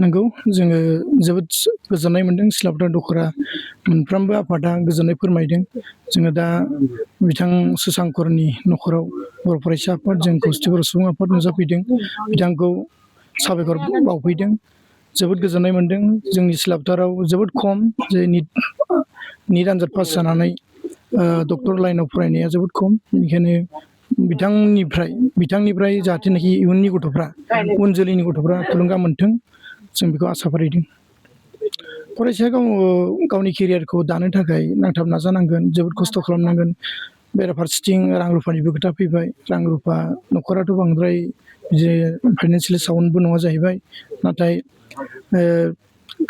नंगौ जोङो जोबोद गोजोननाय मोनदों सिलापथार दखरा मोनफ्रोमबो आफादा गोजोननाय फोरमायदों जोङो दा बिथां सुसांकरनि नखराव बर' फरायसा आफाद जों खौसेथि बर' सुबुं आफाद नुजाफैदों बिथांखौ साबायखर बावफैदों जोबोद गोजोननाय मोनदों जोंनि सिलापथाराव जोबोद खम जे निट आनजाद पास जानानै डक्टर लाइनाव फरायनाया जोबोद खम बेनिखायनो बिथांनिफ्राय जाहाथेनाखि इयुननि गथ'फ्रा उन जोलैनि गथ'फ्रा थुलुंगा मोनथों जों बेखौ आसा फारिदों फरायसाया गावनि केरियारखौ दानो थाखाय नांथाब नाजानांगोन जोबोद खस्थ' खालामनांगोन बेराफारसेथिं रां रुफानिबो खोथा फैबाय रां रुफा न'खराथ' बांद्राय जे फाइनान्सियेलि साउन्डबो नङा जाहैबाय नाथाय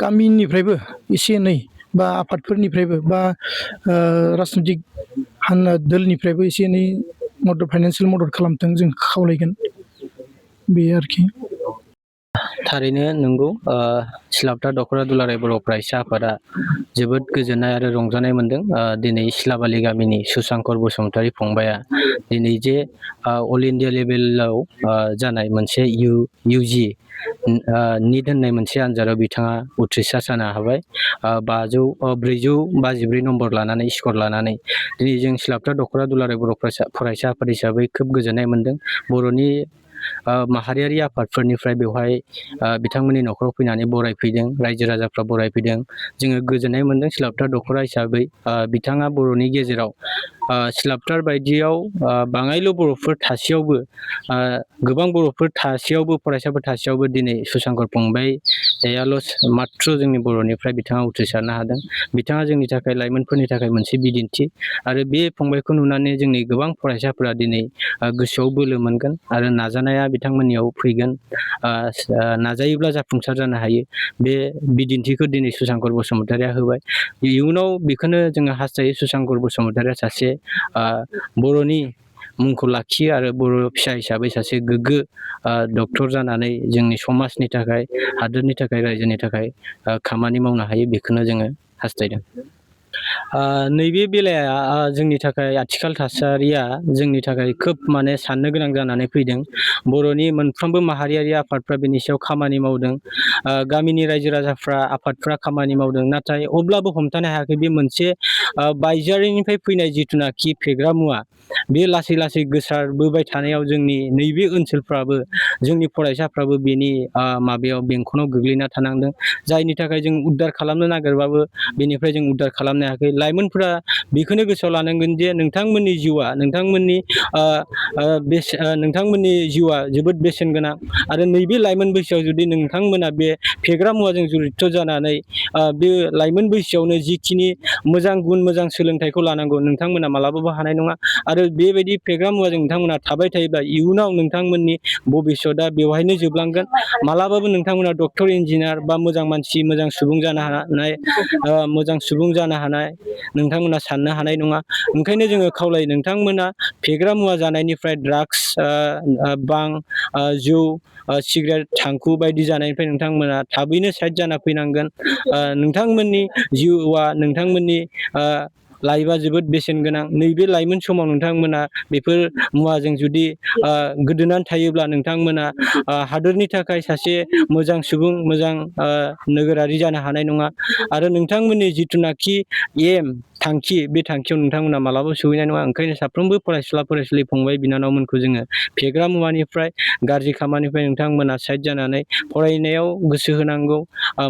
गामिनिफ्रायबो एसे एनै बा आफादफोरनिफ्रायबो बा राजनितिक दोलनिफ्रायबो एसे एनै फाइनान्सियेल मदद खालामथों जों खावलायगोन बे आरोखि थारैनो नंगौ सिलापथार दखरा दुलाराय बर' फरायसा आफादा जोबोद गोजोननाय आरो रंजानाय मोनदों दिनै सिलाबालि गामिनि सुसांकर बसुमतारी फंबाया दिनै जे अल इन्डिया लेभेलाव जानाय मोनसे इउजि निट होननाय मोनसे आनजादाव बिथाङा उथ्रिसार जानो हाबाय 453 नम्बर लानानै स्कर लानानै दिनै जों सिलापथार दखरा दुलाराय बर' फरायसा आफाद हिसाबै खोब गोजोननाय मोनदों बर'नि माहारियारि आफादफोरनिफ्राय बेवहाय बिथांमोननि न'खराव फैनानै बरायफैदों रायजो राजाफ्रा बरायफैदों जोङो गोजोननाय मोनदों सिलापथार दखरा हिसाबै बिथाङा बर'नि गेजेराव सिलापथार बायदियाव बाङाइल' बर'फोर थासेयावबो गोबां बर'फोर थासेयावबो फरायसाफोर थासेयावबो दिनै सुसांकर फंबायाल' माथ्र जोंनि बर'निफ्राय बिथाङा उथ्रिसारनो हादों बिथाङा जोंनि थाखाय लाइमोनफोरनि थाखाय मोनसे बिदिन्थि आरो बे फंबायखौ नुनानै जोंनि गोबां फरायसाफोरा दिनै गोसोआव बोलो मोनगोन आरो नाजानाया बिथांमोननियाव फैगोन नाजायोब्ला जाफुंसार जानो हायो बे बिदिन्थिखौ दिनै सुसांकर बसुमतारीया होबाय इयुनाव बेखौनो जोङो हास्थायो सुसांकर बसुमतारीया सासे बर'नि मुंखौ लाखियो आरो बर' फिसा हिसाबै सासे गोग्गो डक्टर जानानै जोंनि समाजनि थाखाय हादोरनि थाखाय रायजोनि थाखाय खामानि मावनो हायो बेखौनो जोङो हास्थायदों नैबे बेलाया जोंनि थाखाय आथिखाल थासारिया जोंनि थाखाय खोब माने साननो गोनां जानानै फैदों बर'नि मोनफ्रोमबो माहारियारि आफादफ्रा बेनि सायाव खामानि मावदों गामिनि रायजो राजाफ्रा आफादफ्रा खामानि मावदों नाथाय अब्लाबो हमथानो हायाखै बे मोनसे बायजोनिफ्राय फैनाय जिथुनाखि फेग्रा मुवा बे लासै लासै गोसारबोबाय थानायाव जोंनि नैबे ओनसोलफ्राबो जोंनि फरायसाफ्राबो बेनि माबायाव बेंखनाव गोग्लैना थानांदों जायनि थाखाय जों उद्धार खालामनो नागिरबाबो बेनिफ्राय जों उद्धार खालामनो हायाखै लाइमोनफोरा बेखौनो गोसोआव लानांगोन जे नोंथांमोननि जिउआ जोबोद बेसेन गोनां आरो नैबे लाइमोन बैसोआव जुदि नोंथांमोना बे फेग्रा मुवाजों जड़ित जानानै बे लाइमोन बैसोआवनो जिखिनि मोजां गुन मोजां सोलोंथाइखौ लानांगौ नोंथांमोना मालाबाबो हानाय नङा आरो बेबायदि फेग्रा मुवाजों नोंथांमोना थाबाय थायोब्ला इयुनाव नोंथांमोननि भबिष्यतआ बेवहायनो जोबलांगोन मालाबाबो नोंथांमोना डक्टर इन्जिनियार बा मोजां मानसि मोजां सुबुं जानो हानाय नोंथांमोना साननो हानाय नङा ओंखायनो जोङो खावलायो नोंथांमोना फेग्रा मुवा जानायनिफ्राय ड्राग्स बां जौ सिगारेट थांखु बायदि जानायनिफ्राय नोंथांमोना थाबैनो साइड जाना फैनांगोन नोंथांमोननि जिउआ नोंथांमोननि लाइफआ जोबोद बेसेन गोनां नैबे लाइमोन समाव नोंथांमोना बेफोर मुवाजों जुदि गोदोनानै थायोब्ला नोंथांमोना हादोरनि थाखाय सासे मोजां सुबुं मोजां नोगोरारि जानो हानाय नङा आरो नोंथांमोननि जिथुनाखि थांखि बे थांखियाव नोंथांमोना मालाबाबो सहैनाय नङा ओंखायनो साफ्रोमबो फरायसुला फंबाय बिनानावमोनखौ जोङो फेग्रा मुवानिफ्राय गाज्रि खामानिनिफ्राय नोंथांमोना साइड जानानै फरायनायाव गोसो होनांगौ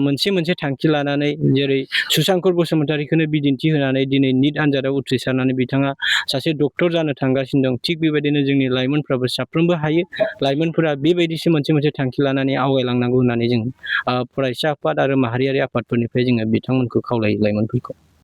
मोनसे थांखि लानानै जेरै सुसांकर बसुमतारीखौनो बिदिन्थि होनानै दिनै निट आनजादाव उथ्रिसारनानै बिथाङा सासे डक्टर जानो थांगासिनो दं थिग बेबायदिनो जोंनि लाइमोनफ्राबो साफ्रोमबो हायो लाइमोनफोरा बेबायदिसो मोनसे थांखि लानानै आवगायलांनांगौ होननानै जों फरायसा आफाद आरो माहारियारि आफादफोरनिफ्राय जोङो बिथांमोनखौ खावलायो लाइमोनफोरखौ